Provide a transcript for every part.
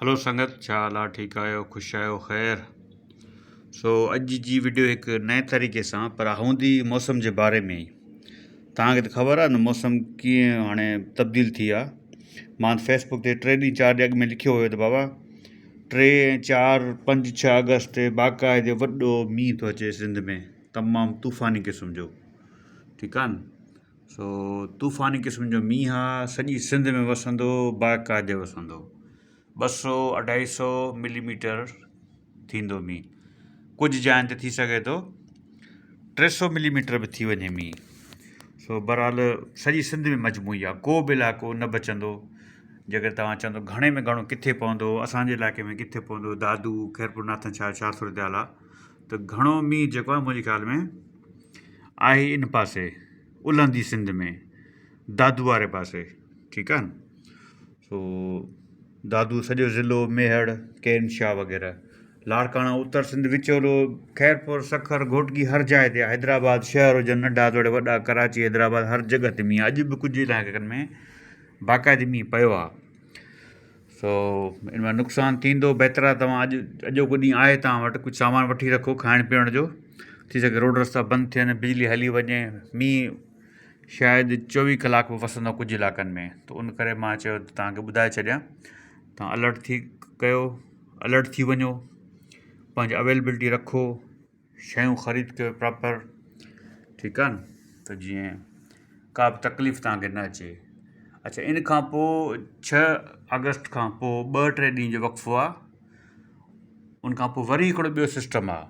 هلو سنگت ڇا حال آ ٺيڪ آهيو خوش آهيو خير سو اڄ جي وڊيو هڪ نئين طريقي سان پر هوندي موسم جي باري ۾ ئي توهان کي ته خبر آ نه موسم ڪيئن هاڻي تبديل ٿي آ مان فيسبوڪ تي ٽي ڏينهن چار ڏينهن اڳ ۾ لکيو هيو ته بابا ٽي ۽ چار پنج ڇهه آگسٽ تي باقاعدي وڏو مينهن ٿو اچي سنڌ ۾ تمام طوفاني قسم جو ٺيڪ آ نه سو طوفاني قسم جو مينهن آ سڄي سنڌ ۾ وسندو باقاعدي وسندو ٻه سو اڍائي سو ملي ميٽر ٿيندو مينهن ڪجهه جاين تي ٿي سگهي ٿو ٽي سو ملي ميٽر به ٿي وڃي مينهن سو بهرحال سڄي سنڌ ۾ مجموعي آ ڪو به علائقو نه بچندو جيڪڏهن توهان چوندو گهڻي ۾ گهڻو ڪٿي پوندو اسانجي علائقي ۾ ڪٿي پوندو دادو خيرپور ناٿن شاهه ڇا صورتحال آ ته گهڻو مينهن جيڪو آهي منهنجي خيال ۾ آهي ان پاسي الهندي سنڌ ۾ دادو واري پاسي ٺيڪ آهي نه سو دادو سڄو ضلعو ميهڙ ڪين شاهه وغيره لاڙڪاڻا اتر سنڌ وچولو خيرپور سکر گهوٽڪي هر جاء تي حيدرآباد شهر هجن ننڍا توڙي وڏا ڪراچي حيدرآباد هر جڳهه تي مينهن اڄ به ڪجهه علائقن ۾ باقاعدي مينهن پيو آهي سو ان مان نقصان ٿيندو بهتر آهي توهان اڄ اڄوڪو ڏينهن آهي توهان وٽ ڪجهه سامان وٺي رکو کائڻ پيئڻ جو ٿي سگهي روڊ رستا بند ٿين بجلي هلي وڃي مينهن شايد چوويهه ڪلاڪ به وسندو ڪجهه علائقن ۾ ته ان ڪري مان چيو ته توهان کي ٻڌائي ڇڏيان توهان الرٽ ٿي ڪيو الرٽ ٿي وڃو پنهنجي اويلبلٽي رکو شيون خريد ڪيو پراپر ٺيڪ آهي نه ته جيئن ڪا به تڪليف توهان کي نه اچي اڇا ان کان پوءِ ڇهه آگسٽ کان پوءِ ٻه ٽي ڏينهن جو وقفو آهي ان کان پوءِ وري هڪڙو ٻيو سسٽم آهي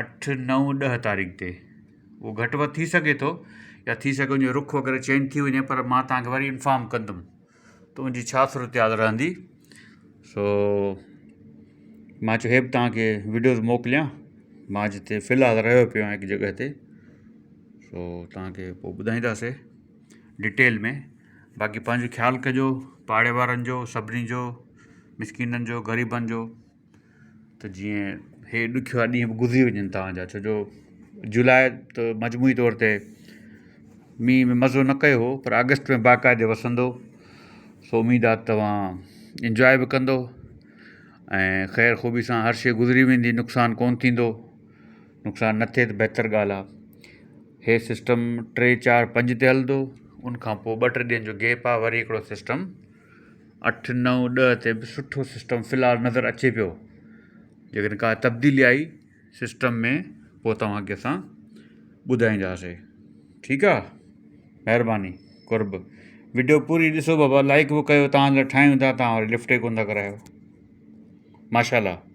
اٺ نو ڏهه تاريخ تي اهو گهٽ وڌ ٿي سگهي ٿو يا ٿي سگهي ان جو رخ وغيره چينج ٿي وڃي پر مان توهان کي وري انفارم ڪندم ته ان جي ڇا صورتحال رهندي سو مان چيو هي به توهان کي وڊيوز موڪليان مان جتي في الحال رهيو پيو آهيان هڪ جڳهه تي سو توهان کي پوءِ ٻڌائينداسي ڊٽيل ۾ باقي پنهنجو خيال ڪجو پاڙي وارن جو سڀني جو مسڪينن جو غريبن جو ته جيئن هي ڏکيا ڏينهن به گذري وڃن توهان جا ڇو جو جولاء ته مجموعي طور تي مينهن ۾ مزو نه ڪيو هو پر آگسٽ ۾ باقاعدي وسندو سو اميد آهي توهان انجواءِ به ڪندو ۽ خير خوبي سان هر شيءِ گذري ويندي نقصان ڪونه ٿيندو نقصان نه ٿئي ته بهتر ڳالهه آهي هي سسٽم ٽي چار پنج تي هلندو ان کان پوءِ ٻه ٽي ڏينهن جو گيپ آهي وري هڪڙو سسٽم اٺ نو ڏهه تي به سٺو سسٽم في الحال نظر اچي پيو جيڪڏهن ڪا تبديلي آئي سسٽم ۾ پوء توهان کي اسان ٻڌائينداسي ٺيڪ آ مهرباني قرب وڊيو پوري ڏسو بابا لائڪ به ڪيو توهان لاء ٺاهيون ٿا توهان وري لفٽ ئي ڪونه ٿا ڪرايو ماشاء الله.